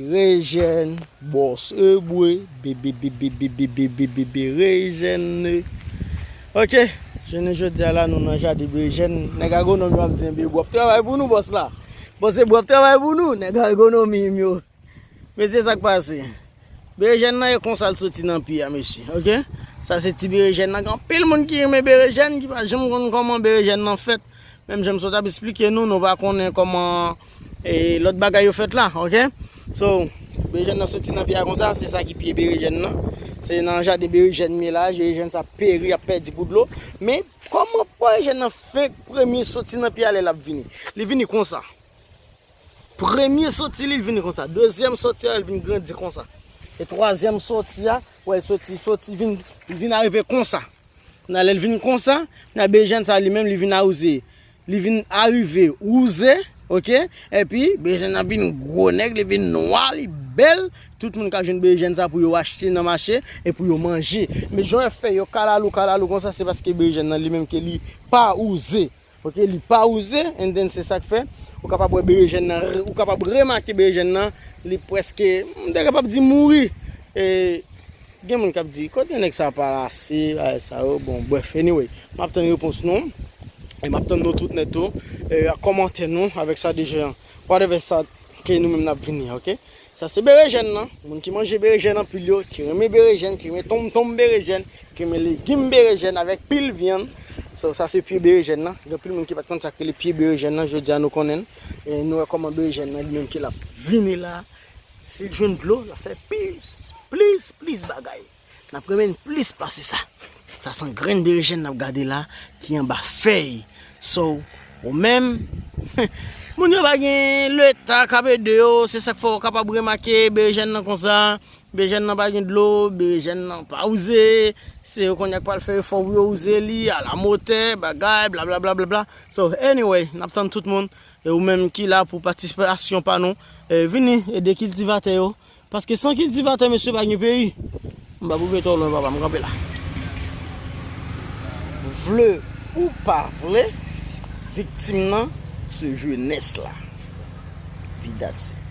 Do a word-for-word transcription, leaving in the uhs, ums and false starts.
Berejèn, bòs ebwe, bebe, bebe, bebe, bebe, bebe, berejèn. Ok, jounen jodi a la, nou nan jaden berejèn. Nèg agwonòm yo ap di, "Ebwe, w ap travay pou nou, bòs la. Bòs ebwe, w ap travay pou nou, nèg agwonòm yo." Mesye, sa k pase? Berejèn nan e konsa l soti nan pye a, mesye, ok? Sa se ti berejèn nan. Gen anpil moun ki renmen berejèn, ki pa janm konn kòman berejèn nan fèt. Menm jan m sot ap esplike nou, nou pa konnen kòman, e, lòt bagay yo fèt la, ok? So, berejèn nan soti nan pye a konsa, se sa ki pye berejèn nan. Se nan jaden berejèn m ye la, berejèn sa peri, ap pèdi pou dlo. Men, kòman berejèn nan fenk premye soti nan pye a lè l ap vini? Li vini konsa. Premye soti li, li vini konsa. Dezyèm soti a, li vin grandi konsa. E twazyèm soti a, wè, li soti, soti, vin, li vin arive konsa. Nan lè l vin konsa, nan berejèn sa li menm, li vin arive. Li vin arive wouze, ok? Epi, berejèn nan vin gwo nèg, li vin nwa, li bèl. Tout moun ka jwenn berejèn sa pou yo achte nan mache e pou yo manje. Men jan yo fè yo kalalou, kalalou konsa, se paske berejèn nan li menm ke li pa wouze. Ok, li pa wouze, and then se sa k fè ou kapab wè berejèn nan, ou kapab remake berejèn nan, li prèske, m te kapab di mouri. E, gen moun k ap di, "Kote nèg sa pase, bagay sa yo?" Bon, brèf, anyway, m ap tann repons nou, e m ap tann nou tout nèt tou, e, ak kòmantè nou, avèk sa de jan, whatever sa ke nou menm n ap vini, ok? Sa se berejèn nan. Moun ki manje berejèn anpil yo, ki renmen berejèn, ki renmen tonmtonm berejèn, ki renmen legim berejèn avèk pil vyann. So, sa se pye berejèn nan. Gen anpil moun ki pa t konn sa k rele pye berejèn nan. Jodi a nou konnen l. E nou wè kòman berejèn nan li menm ke l ap vini la. Si l jwenn dlo, l ap fè plis, plis, plis bagay. N ap renmen l plis pase sa. Sa se yon grenn berejèn n ap gade la ki anba fèy. So, ou menm, moun yo pa gen leta k ap ede yo, se sa k fè w kapab remake berejèn nan konsa. Berejèn nan pa gen dlo, berejèn nan pa wouze. Se yo kounye a k pral fè efò pou yo wouze li, alamotè, bagay, blablabla. So, anyway, n ap tann tout moun. E ou menm ki la pou patisipasyon pa nou, e, vini ede kiltivatè yo. Paske san kiltivatè, mesye, pa gen peyi. M pa pou vin twò lwen, papa, m kanpe la. Vle ou pa vle, viktim nan se jenès la. Pi dat se.